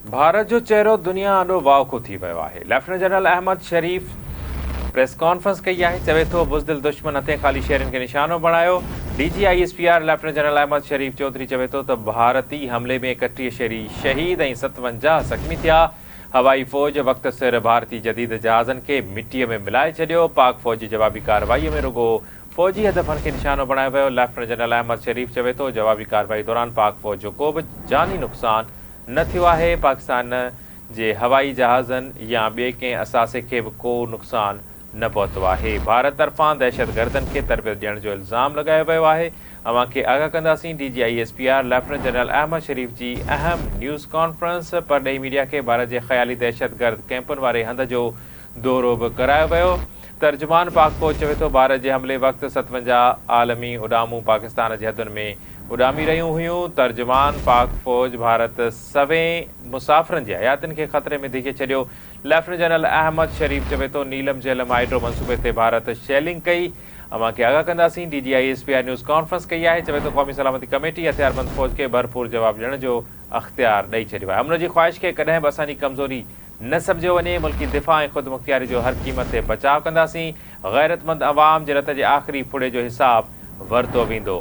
ڀارت جو چهرو دنيا آڏو واوکو ٿي ويو آهي، lieutenant general Ahmed Sharif press conference ڪئي آهي، چوي ٿو بزدل دشمن هٿين خالي شهرين کي نشانو بڻايو، D G I S P R lieutenant general Ahmed Sharif Chaudhry چوي ٿو ته ڀارتي حملي ۾ 31 شهري شهيد ۽ 57 زخمي ٿيا، هوائي فوج وقت سر ڀارتي جديد جهازن کي مٽيء ۾ ملائي ڇڏيو، پاڪ فوج جي جوابي ڪارروائي ۾ رڳو فوجي هدفن کي نشانو بڻايو ويو، ليفٽيننٽ جنرل احمد شريف چوي ٿو جوابي ڪارروائي دوران پاڪ فوج جو ڪو به جاني نقصان نه ٿيو آهي، پاڪستان جي هوائي جهازن يا ٻئي ڪنهن اثاثي کي به ڪو نقصان نه پهتو آهي، ڀارت طرفان دهشتگردن کي تربيت ڏيڻ جو الزام لڳايو ويو آهي، اوهان کي آگاهه ڪنداسين، D G I S P R lieutenant general Ahmed Sharif جي اهم نيوز ڪانفرنس، پرڏيهي ميڊيا کي ڀارت جي خيالي دهشتگرد ڪئمپن واري هنڌ جو دورو به ڪرايو ويو، ترجمان پاڪ فوج چوي ٿو ڀارت جي حملي وقت 57 عالمي اڏامون پاڪستان جي حدن ۾ اڏامي رهيون هيون، ترجمان پاڪ فوج ڀارت سوين مسافرن جي حياتين کي خطري ۾ ڌڪي ڇڏيو، ليفٽيننٽ جنرل احمد شريف چوي ٿو نيلم جهلم هائيڊرو منصوبي تي ڀارت شيلنگ ڪئي، اوهان کي آگاهه ڪنداسين، D G I S P R news conference ڪئي آهي، چوي ٿو قومي سلامتي ڪميٽي هٿياربند فوج کي ڀرپور جواب ڏيڻ جو اختيار ڏئي ڇڏيو آهي، امن جي خواهش کي ڪڏهن به اسان جي ڪمزوري نه سمجهيو وڃي، ملڪي دفاع ۽ خودمختياري جو هر قيمت تي بچاء ڪنداسين، غيرتمند عوام جي رت جي آخري ڦڙي جو حساب ورتو ويندو.